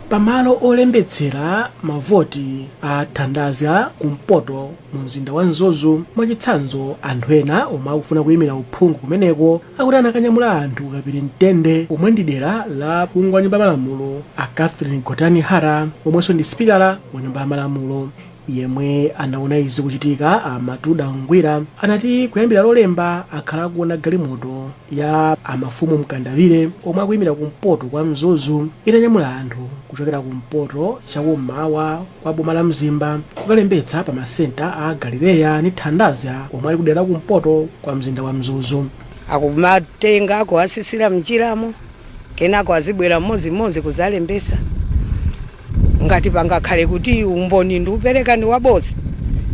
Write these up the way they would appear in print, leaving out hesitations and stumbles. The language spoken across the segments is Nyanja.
Pamalo olembetsera mavoti a Thandaza kumpoto mu mzinda wa Mzuzu, mwachitsanzo, anthu ena omwe akufuna kuyimira uphungu kumeneko akuti anakanyamula anthu kukapiri mtende, omwe ndi dera la phungu wa nyumba ya malamulo a Catherine Gotani Hara, omwenso ndi sipikala wa nyumba ya malamulo. Yemwe anaona izi kuchitika, a Matuda Ngwira, anati kuyambira Lolemba akhala akuona galimoto ya amafumu Mkandawire, omwe akuyimira kumpoto kwa Mzuzu, itanyamula anthu kuchokera kumpoto chakummawa kwa boma la Mzimba kukalembetsa pa masenta a Galileya ndi Thandaza, omwe ali kudera kumpoto kwa mzinda wa Mzuzu. Akumatenga kuasisira mnjiramo, kenako azibwera mmodzimmodzi kuzalembesa. Ngati pangakhale kuti umboni ndi upereka ndi wabodza,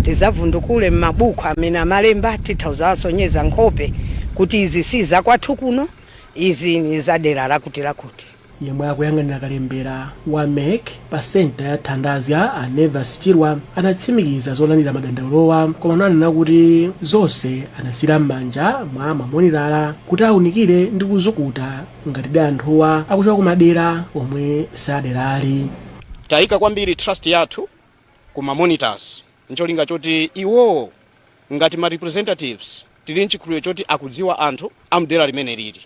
tizavundukule m'mabuku amene amalemba, titha kuzasonyeza nkhope kuti izi si zakwathu kuno, izi ni zadera lakuti lakuti. Yemwe akuyang'anira kalembera wa MEC pa senta ya Thandaza, a Nevas Chirwa, anatsimikiza zolandira madandaulowa, koma ananena kuti zonse anasiyira m'manja mwa mamonitala kuti awunikire ndi kuzukuta ngati anthuwa akuchoka kumadera omwe saderali. Tayika kwambiri trust yathu ku ma monitors, ncholinga choti iwowo ngati ma representatives tili nchikhulupiriro choti akudziwa anthu amdera limene lili,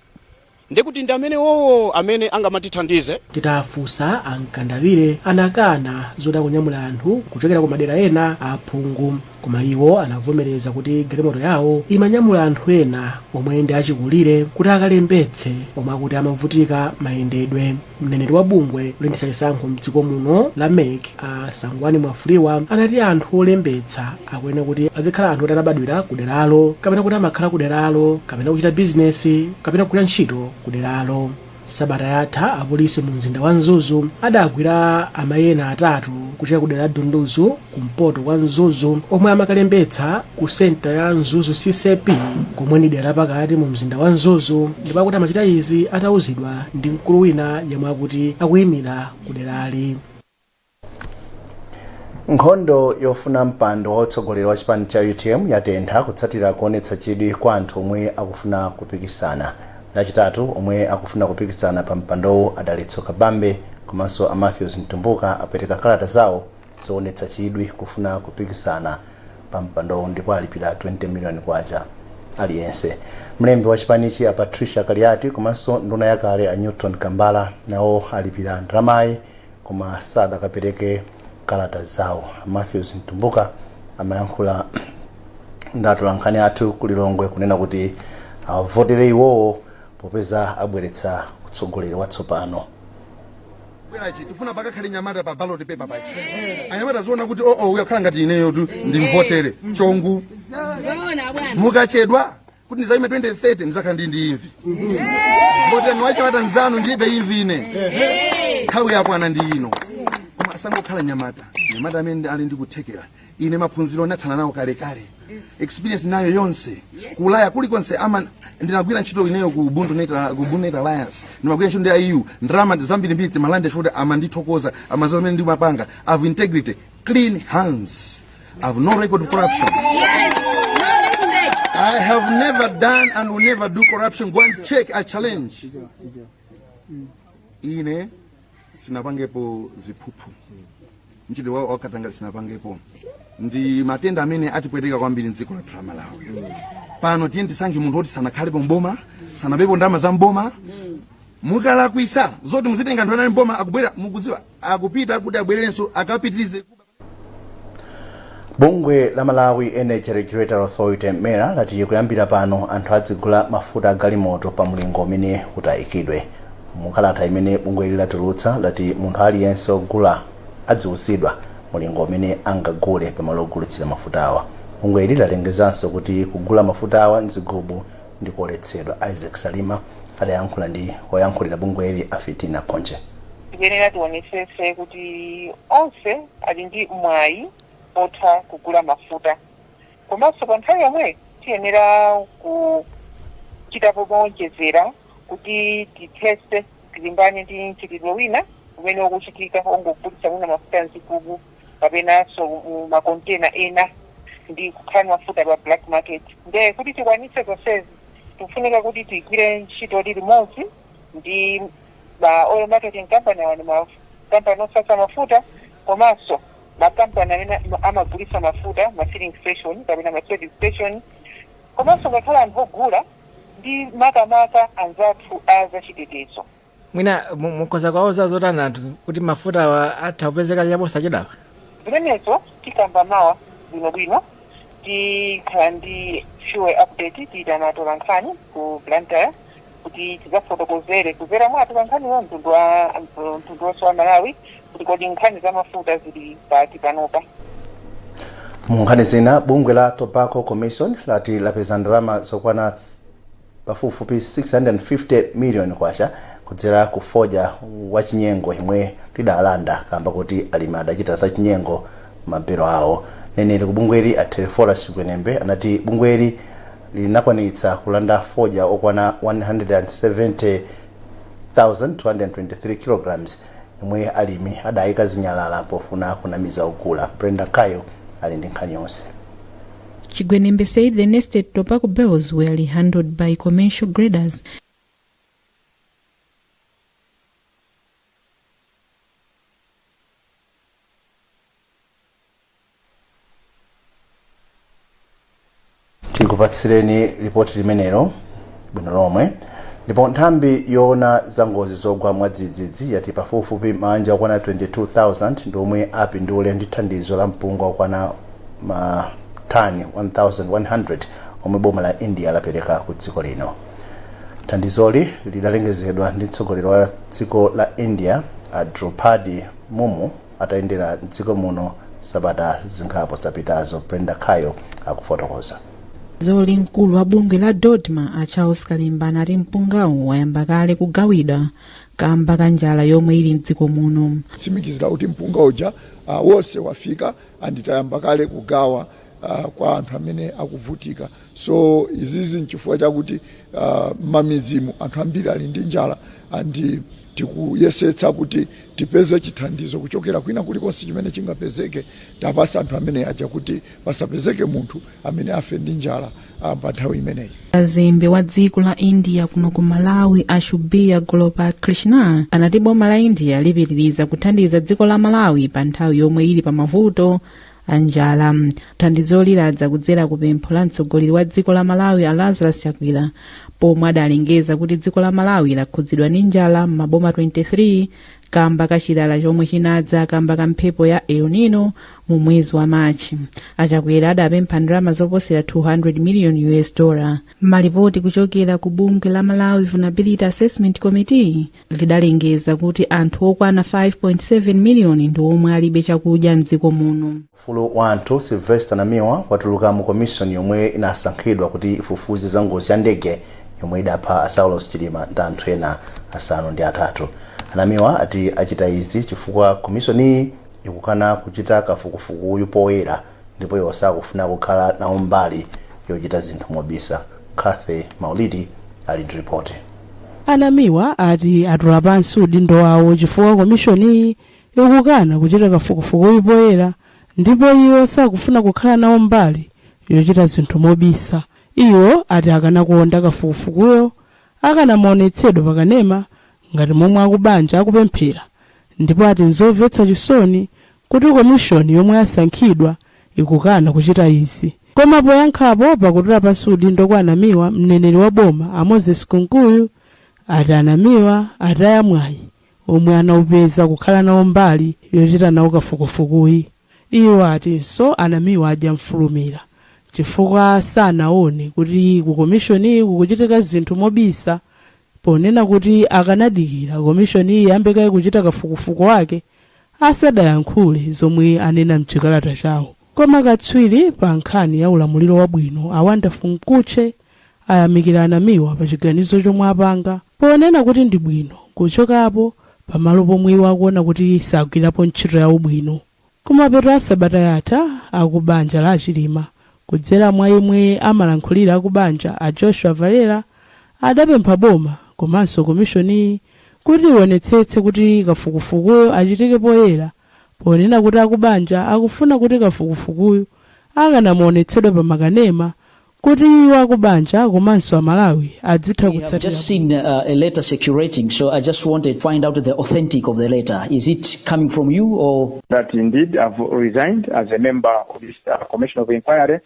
ndikuti ndi amene wowo amene angamatithandize. Titafunsa, a Mkandawire anakana zoti akunyamula anthu kuchokera ku madera ena a phungu, koma iwo anavomereza kuti galimoto yawo imanyamula anthu ena omwe ndi achikulire kuti akalembetse, omwe akuti amavutika mayendedwe. Mneneri wa bungwe loyendetsa chisankho mdziko muno la MEC, a Sangwani Mwafulirwa, anati anthu olembetsa akuyenera kuti azikhala anthu oti anabadwira kuderalo, kapena kuti amakhala kuderalo, kapena kuchita bizinesi, kapena kugwira ntchito kuderalo. Sabata yatha apolisi mu mzinda wa Mzuzu adagwira amayi ena atatu kuchokera kudera la Dunduzu kumpoto kwa Mzuzu, omwe amakalembetsa ku senta ya Mzuzu CCAP, komwe ndi dera pakati mu mzinda wa Mzuzu, ndipo akuti amachita izi atauzidwa ndi mkulu wina yemwe akuti akuyimira kuderali. Nkhondo yofuna mpando wa utsogoleri wa chipani cha UTM yatentha kutsatira kuonetsa chidwi kwa anthu omwe akufuna kupikisana. Lachitatu, omwe akufuna kupikisana pa mpandowu, a Dalitso Kabambe komanso a Matthews Mtumbuka, apereka kalata zawo zoonetsa chidwi kufuna kupikisana pa mpandowu, ndipo alipira 20 miliyoni kwacha aliyense. Mlembi wa chipanichi, a Patricia Kaliati, komanso nduna yakale a Newton Kambala nawo alipira ndalamayi, koma sadakapereke kalata zawo. Matthews Mtumbuka amayankhula ndi atolankhani athu ku Lilongwe kunena kuti avotere iwowo popeza abweretsa utsogoleri watsopano. Bwerachi tifuna pakakhale nyamata pa ballot paper pachi. Anyamata ziona kuti oo, uyakhala ngati ineyo tu, ndimvotere chongu. Mukachedwa kuti ndizaime 2030, ndizakhala ndi imvi. Voterani wachawata nzanu, ndilibe imvi ine. Nthawi yakwana ndi ino. Koma asangokhala nyamata, nyamata amene ali ndi kuthekera. Ine maphunziro nathana nawo kalekale, experience nayo yonse kulaya kulikonse ama ndinagwira ntchito ineyo ku Ubuntu Net, ku Ubuntu Net Alliance ndimagwira ntchito ndi IU, ndalama zambirimbiri timalanda chifukwa amandithokoza, amaza zimene ndimapanga. I have integrity, clean hands. I have no record of corruption. I have never done and will never do corruption. Go and check. I challenge. Ine sinapangepo ziphuphu, mchitidwe wa wakatangale sinapangepo. Ndi matenda amene atipweteka kwambiri mdziko lathu la Malawi pano. Tiye tisankhe munthu woti sanakhalepo mboma, sanabepo ndalama za mboma. Mukalakwisa zoti muzitenga anthu anali mboma, akubwera, mukudziwa akupita kuti abwererenso akapitirize. Bungwe la Malawi Energy Regulatory Authority, MERA, lati kuyambira pano anthu adzigula mafuta a galimoto pa mlingo umene utayikidwe. Mukalata imene bungweli latulutsa, lati munthu aliyense ogula adziwuzidwa mulingo umene angagule pamalo ogulitsira mafuta awa. Bungweli lalengezanso kuti kugula mafuta awa mzigubu ndi koletsedwa. Isaac Salima adayankhula ndi woyankhulira bungweli, a Fitina Khonje. Tikuyenera tionetsetse kuti onse ali ndi mwayi otha kugula mafuta, komanso pa nthawi yomwe tiyenera kuchitapo mowonjezera kuti tithetse, tilimbane ndi mchitidwe wina umene ukuchitika ongogulitsa mwina mafuta mzigubu kapenanso mu makontena ena ndi kukhala ndi mafuta pa black market. Nde kuti tikwanitse zonsezi, tikufunika kuti tigwire ntchito limodzi ndi ma oil marketing company awa ndi ma Makampani osasa mafuta komanso makampani amene amagulisa mafuta, ma filling station kapena ma service station, komanso ngakhale anthu ogula ndi makamaka anzathu a zachitetezo. Mwina mukhoza kuwauza zotani anthu kuti mafuta awa atha kupezeka chaposachedwapa? Zimenezo tikamba mawa bwinobwino. Tikhala ndi fuel update, tiyitana atolankhani ku Blantyre kuti tidzafotokozere kuzera mwa atolankhaniwo mtundu wonse wa Malawi kuti kodi nkhani za mafuta zili pati panopa. Mu nkhani zina, bungwe la Tobacco Commission lati lapeza ndalama zokwana pafupifupi 650 million kwacha kudzera ku fodya wachinyengo yemwe lidalanda kamba kuti alimi adachita zachinyengo mabelo awo. Mneneri ku bungweli, a Theophilus Chigwenembe, anati bungweli linakwanitsa kulanda fodya okwana 170,223 kilograms yomwe alimi adayika zinyalala pofuna kunamiza ogula. Brenda Kayo ali ndi nkhani yonse. Chigwenembe said the nested tobacco bales were handled by commercial graders. Tikupatsireni ripoti limenelo bwino lomwe. Ndipo nthambi yoona za ngozi zogwa mwadzidzidzi yati pafupifupi mabanja okwana 22,000 ndi omwe apindule ndi thandizo la mpunga okwana matani 1100 omwe boma la India lapereka ku dziko lino. Thandizoli lidalengezedwa ndi mtsogoleri wa dziko la India, a Draupadi Murmu, atayendera mdziko muno sabata zingapo zapitazo. Brenda Kayo akufotokoza. Zoli mkulu wa bungwe la DoDMA, a Charles Kalimba, anati mpungawu wayamba kale kugawidwa kamba ka njala yomwe ili mdziko muno. Tsimikizira kuti mpunga uja wonse wafika, anditayamba kale kugawa kwa anthu amene akuvutika. So izizi nchifukwa chakuti m'mamidzimu anthu ambiri ali ndi njala, and tikuyesetsa kuti tipeze chithandizo kuchokera kwina kulikonse chimene chingapezeke, tapasa anthu amene aja kuti pasapezeke munthu amene afe ndi njala pa nthawi imeneyi. Kazembe wa dziko la India kuno ku Malawi, a Subbiah Gopalakrishnan, anati boma la India lipitiriza kuthandiza dziko la Malawi pa nthawi yomwe ili pa mavuto a njala. Thandizo liladza kudzera ku pempho la mtsogoleri wa dziko la Malawi, a Lazarus Chakwera, pomwe adalengeza kuti dziko la Malawi lakhudzidwa ndi njala m'maboma 23 kamba kachilala chomwe chinadza kamba ka mphepo ya El Nino mu mwezi wa Machi. Achakwera adapempha ndalama zoposera 200 million US dollar. Malipoti kuchokera ku bungwe la Malawi Vulnerability Assessment Committee lidalengeza kuti anthu okwana 5.7 miliyoni ndi omwe alibe chakudya mdziko muno. Ufulu wa anthu Sylvester Namiwa watuluka mu komishoni yomwe inasankhidwa kuti ifufuze za ngozi ya ndege yomwe idapha a Saulos Chilima ndi anthu ena 8. Anamiwa ati achita izi chifukwa komishoniyi ikukana kuchita kafukufukuyu poyera, ndipo iwo sakufuna kukhala nawo mbali yochita zinthu mobisa. Cathy Maulidi ali ndi ripoti. Anamiwa ati atula pansi udindo wawo chifukwa komishoniyi ikukana kuchita kafukufukuyu poyera, ndipo iwo sakufuna kukhala nawo mbali yochita zinthu mobisa. Iwo ati akanakonda kafukufukuyo akanamuonetsedwa pakanema ngati momwe akubanja akupemphera, ndipo ati nzomvetsa chisoni kuti komishoni yomwe yasankhidwa ikukana kuchita izi. Koma poyankhapo pakutula pansi udindo kwa Anamiwa, mneneri wa boma, a Moses Kunkuyu, ati Anamiwa ataya mwayi omwe anaupeza kukhala nawo mbali yochita nawo kafukufukuyi. Iwo atinso Anamiwa adya mfulumira chifukwa sanaone kuti ku komishoni kukuchitika zinthu mobisa, ponena kuti akanadikira komishoni iyambe kaye kuchita kafukufuku wake asadayankhule zomwe anena mchikalata chawo. Koma katswiri pa nkhani ya ulamuliro wabwino, a Wonderful Mkhutche, ayamikira Anamiwa pa chiganizo chomwe apanga, ponena kuti ndi bwino kuchokapo pamalo pomwe iwo akuona kuti sagwirapo ntchito yawo bwino. Kumapeto a sabata yatha, akubanja la Achilima, kudzera mwa yemwe amalankhulira akubanja, a Joshua Valera, adapempha boma komanso komishoni kuti ionetsetse kuti kafukufukuyo achitike poyera, ponena kuti akubanja akufuna kuti kafukufukuyo akanamuonetsedwa pa makanema. Kuti iwo akubanja komanso Amalawi adzitha We have kutsatira. Just seen a letter circulating, so I just wanted to find out the authentic of the letter. Is it coming from you or? That indeed I've resigned as a member of this Commission of Inquiry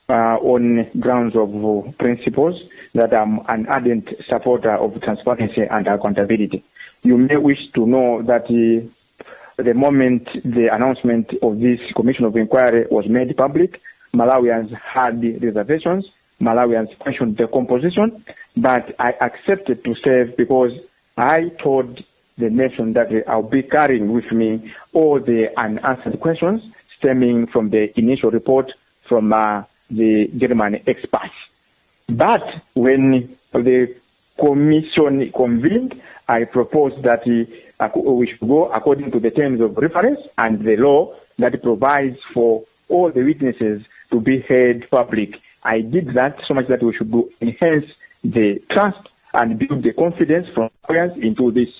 on grounds of principles that I'm an ardent supporter of transparency and accountability. You may wish to know that the moment the announcement of this Commission of Inquiry was made public, Malawians had reservations, Malawians questioned the composition, but I accepted to serve because I told the nation that I'll be carrying with me all the unanswered questions stemming from the initial report from the German experts. But when the commission convened, I proposed that we should go according to the terms of reference and the law that provides for all the witnesses to be heard public. I did that so much that we should go enhance the trust and build the confidence from Malawians into this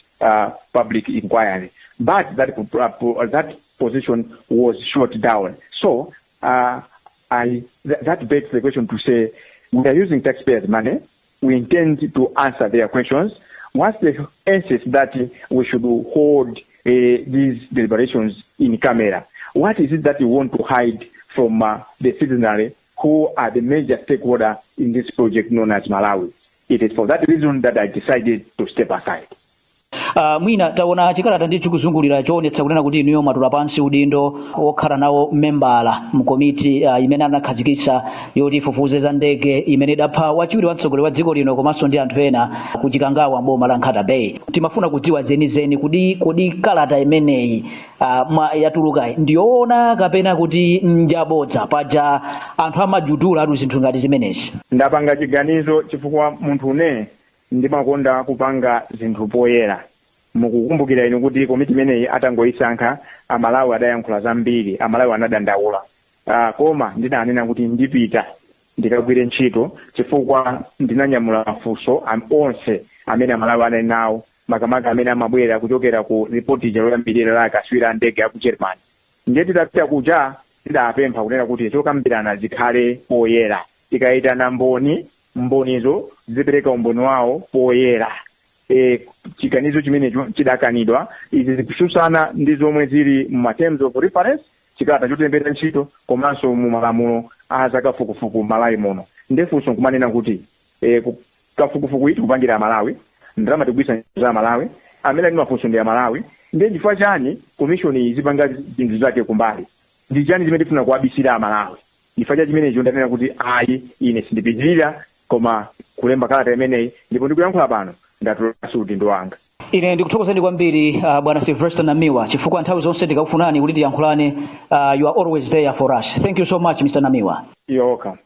public inquiry. But that position was shot down. So that begs the question to say, we are using taxpayers' money. We intend to answer their questions. What's the essence that we should hold these deliberations in camera? What is it that you want to hide from the citizenry who are the major stakeholder in this project known as Malawi? It is for that reason that I decided to step aside. Mwina taona chikalata ndithu kuzungulira choonetsa kunena kuti inuyo mwatula pansi udindo wokhala nawo membala mkomiti imene anakhazikitsa yoti ifufuze za ndege imene idapha wachiwiri wa mtsogoleri wa dziko lino komanso ndi anthu ena ku Chikangawa, boma la Nkhata Bay. Timafuna kudziwa zenizeni kodi kodi kalata imeneyi yatulukayi ndiyoona kapena kuti njabodza? Paja anthu amajudula atu zinthu ngati zimenezi. Ndapanga chiganizo chifukwa munthu une ndimakonda kupanga zinthu poyera. Mukukumbukira inu kuti komiti imeneyi atangoyisankha, Amalawi adayankhula zambiri, Amalawi anadandaula, koma ndinanena kuti ndipita ndikagwire ntchito chifukwa ndinanyamula mafunso onse amene Amalawi anali nawo, makamaka amene amabwera kuchokera ku ripoti ija loyambirira la akaswiri a ndege aku Germany. Ndiye titapita kuja tidapempha kunena kuti zokambirana zikhale poyera, tikayitana mboni, mbonizo zipereka umboni wawo poyera. Chiganizo chimenecho chidakanidwa. Izi zikususana ndi zomwe zili mu terms of reference, chikalata chotilembera ntchito, komanso mu malamulo a zakafukufuku Malawi muno. Ndefunso nkumanena kuti kafukufuku iti kupangira Malawi, ndalama tikugwisa za Malawi, amene ali mafunso ndi Amalawi, ndiye chifukwa chani commission izipanga zinthu zake kumbali? Ndi chani chimene tifuna kuwabisira Amalawi? Chifukwa cha chimenecho ndanena kuti ayi, ine sindipitirira koma kulemba kalata imeneyi, ndipo ndikuyankhula pano ndatulasi udindo wanga. Ine ndikuthokozeni kwambiri, bwana Sylvester Namiwa, chifukwa nthawi zonse ndikakufunani kuti tiyankhulane, you are always there for us. Thank you so much, Mr Namiwa. You're welcome.